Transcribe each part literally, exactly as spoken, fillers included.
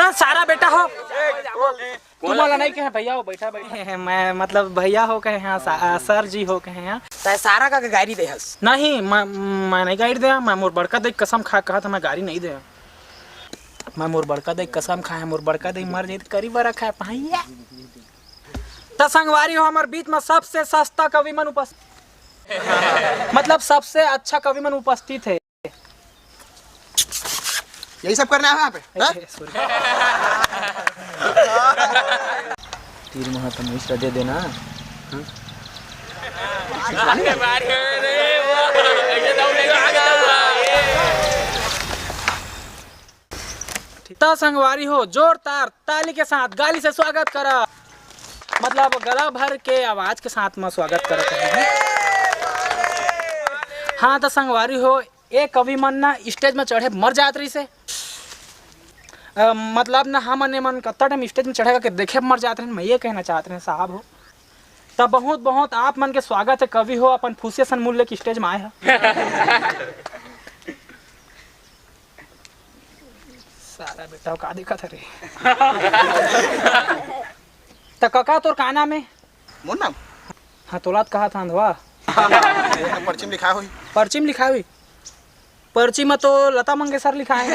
हाँ, सारा बेटा हो। तुमन ला नहीं कहे भैया हो, बैठा, बैठा। मैं, मतलब, भैया हो कहे हैं, सा-, सर जी हो कहे हैं। तै सारा का गाड़ी दे हस? नहीं, मैं, मैं नहीं गाड़ी दे। मैं मोर बड़का दई कसम खा कहा था, मैं गाड़ी नहीं दे। मैं मोर बड़का दई कसम खाए, मोर बड़का दई मर जाई त करी बरा खाए पाइया। त संगवारी हो, हमर बीच में सबसे सस्ता कवि मन उपस्थित, मतलब, सबसे अच्छा कवि मन उपस्थित है। यही सब करना है यहाँ पे, हाँ? ए, sorry। तीर महत मिश्र दे देना। हाँ? त संगवारी हो, जोरदार ताली के साथ गाली से स्वागत करा, मतलब गला भर के आवाज के साथ में स्वागत करत हैं। हाँ, त संगवारी हो, ए कवि मन ना stage में चढ़े मर जात रहिस हे। अ, मतलब ना, हमन ए मन कत्ता time stage में चढ़े के देखे मर जात रहिन, मैं ये कहना चाहत रहें साहब हो। त बहुत बहुत आप मन के स्वागत है कवि हो, अपन फुसिया सन मुँह लेके stage में आए ह। सारा बेटा का दिखत हरे। त कका तोर का नाम है? मोर नाम? हाँ, तोला त कहा था अंधवा। ये तो पर्ची में लिखा हुई। पर्ची में लिखा हुई? पर्ची में तो लता मंगेशकर लिखा है।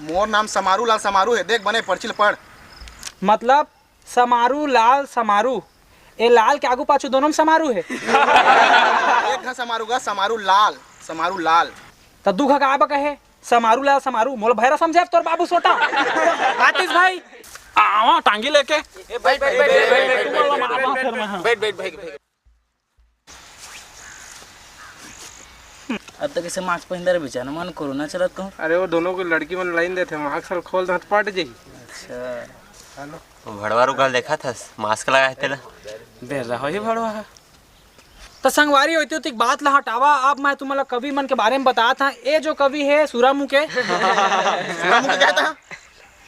मोर नाम समारू लाल समारू है, देख बने पर्ची ल पढ़। मतलब समारू लाल समारू, ए लाल के आगू पाछू दोनों में समारू है। एक घा समारू गा, समारू लाल, समारू लाल। त दू घा का आबा कहे, समारू लाल समारू, मोला भैरा समझे तोर बाबू सोटा। आतिश भाई, आवा टांगी लेके। ए, बैठ, बैठ, बैठ, बैठ, बैठ, तुम लोग मारना फिर मैं, हाँ। बैठ, बैठ, बैठ, बैठ। अब तक इसे मास्क पहिंदा रहे बेचारा, मन कोरोना चलत कहूँ। अरे वो दोनों को लड़की मन लाइन देथे, मास्क हर खोल दे, हट पट जाही। अच्छा। वो भड़वा रुकल देखा था, मास्क लगाए तेला। बेर्रा होही भड़वा ह। त संगवारी होती होती बात ला हटावा, अब मैं तुम्हारा कवि मन के बारे में बतात हूँ। ए जो कवि है सुरा मुँह के। सुरा मुँह के कहता?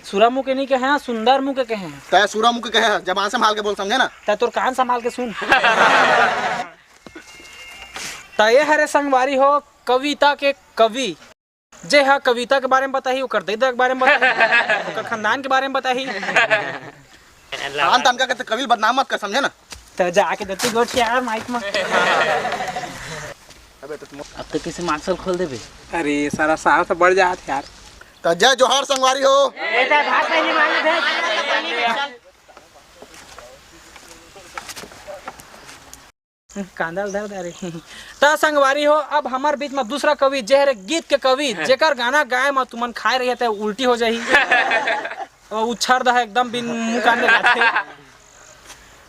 सुरा मुँह के नहीं कहे हैं, सुंदर मुँह के कहे हैं। तय सुरा मुँह के कहे हैं, जबान संभाल के बोल, समझे ना? तय तोर कान संभाल के सुन। त ये हरे संगवारी हो कविता के कवि, जे हा कविता के बारे में बताही, ओकर दई ददा के बारे में बताही, ओकर खानदान के बारे में बताही। आन तान का कहते कवि ल बदनाम मत कर, समझे ना? त जाके दत्ती गोठिया माइक में। अब तो किसी मास्क खोल देबे। अरे सारा साल तो बढ़ जात यार। त जय जोहार संगवारी हो। कांदा ल धर दे रे। त संगवारी हो, अब हमर बीच में दूसरा कवि, जे हरे गीत के कवि, जेकर गाना गाए म तुमन खाए रहिए त उल्टी हो जाही। अउ उछार दहा एकदम बिन मुंह कान में जाथे।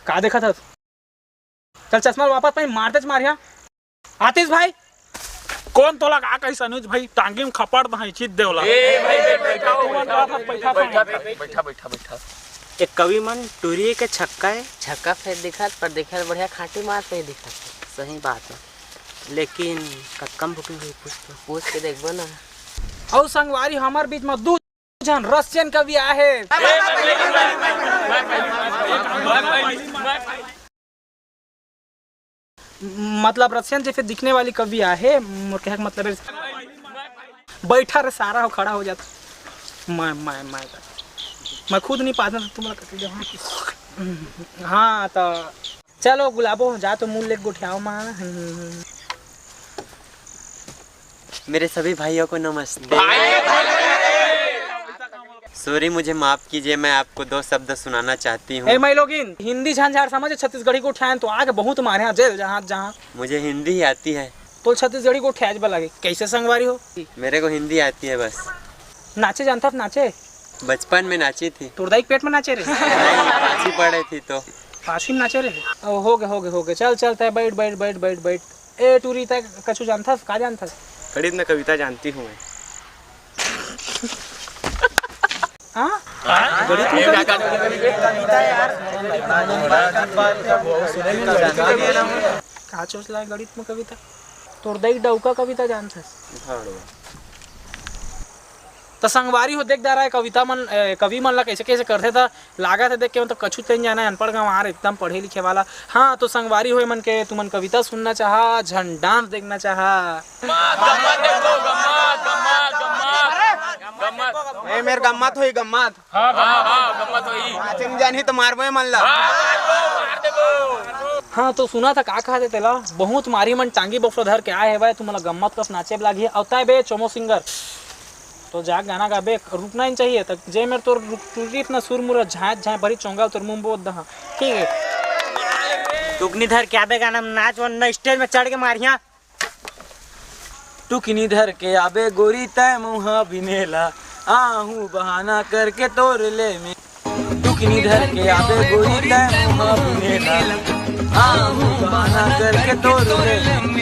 का देखत हस? चल चश्मा वापस पहन, मारते च मारिया। आतिश भाई। कौन तोला का कहिस अनुज भाई? टांगी में खपड़ दहा, चित देवला। ए, भाई, बैठा, बैठा, बैठा, बैठा, बैठा, बैठा। एक कवि मन टूरी के छक्का है। छक्का फेर दिखत, पर देखे बढ़िया खांटी मार फेर दिखत। सही बात है। लेकिन कक्कम बुकिंग हुई पूछ तो। पूछ के देखबो ना। अउ संगवारी हमर बीच में दू झन रसियन कवि आहे। मतलब रसियन जैसे दिखने वाली कवि आहे, मोर कहे के मतलब है, बैठा रे सारा हो, खड़ा हो जाता। मैं, मैं, मैं, मैं खुद नहीं पाता तो तुम लोग कैसे जाओ? हाँ, तो चलो गुलाबो, जा तो मुंह ले गोठियाओ माँ। मेरे सभी भाइयों को नमस्ते। सॉरी, मुझे माफ कीजिए, मैं आपको दो शब्द सुनाना चाहती हूँ। ए माई लोगिन, हिंदी झंझार समझ, छत्तीसगढ़ी को उठाएं तो आगे बहुत मारे हैं, जेल जहाँ जहाँ। मुझे हिंदी ही आती है। तो छत्तीसगढ़ी को उठाए बा लगे, कैसे संगवारी हो? मेरे को हिंदी आती है बस। नाचे जानता था, नाचे? बचपन में नाची थी। तोर दाई के पेट में नाचे रे? पाछी पड़े थी तो। पाछी में नाचे रे? ओ, हो गए, हो गए, हो गए। चल, चल, तय बैठ, बैठ, बैठ, बैठ, बैठ। ए टूरी, तय कछु जानथस? का जानथस? गणित में कविता जानती हूँ मैं। हाँ? गणित में कविता? का चोचला है गणित में कविता? तोर दई डौका कविता जानथस? त संगवारी हो, देख डारा है कविता मन, ए, कवि मन ला कैसे कैसे करथे, त लागत है देख के मतलब कछु तेन जाना है, अनपढ़ गंवार एकदम पढ़े लिखे वाला। हाँ, तो संगवारी हो, ए मन के तुमन कविता सुनना चाहा, झन डांस देखना चाहा। ए, मेर गम्मत होई, गम्मत। हाँ, हाँ, गम्मत होई। नाचे नइ जानही त मारबो ए मन ला। हाँ, तो सुना था का कहा थे तेला, बहुत मारी मन टांगी बफलो धर के आए हे भाई, तुमला गम्मत कस नाचे लागही। अवताय बे चोमो सिंगर, तो जा गाना गाबे, रुकना ही चाहिए। तक जे मेर तोर रुक-, टूटी इतना सुर मुरा झांय झांय भरी चोंगा तोर मुंह बोध दहा। ठीक है। टुकनी धर के आबे गाना में नाच वन न स्टेज में चढ़ के मारिया। टुकनी धर के आबे गोरी तय मुहा बिनेला, आहू बहाना करके तोर ले में। टुकनी धर के आबे गोरी तय मुहा बिनेला, आहू बहाना करके तोर ले में।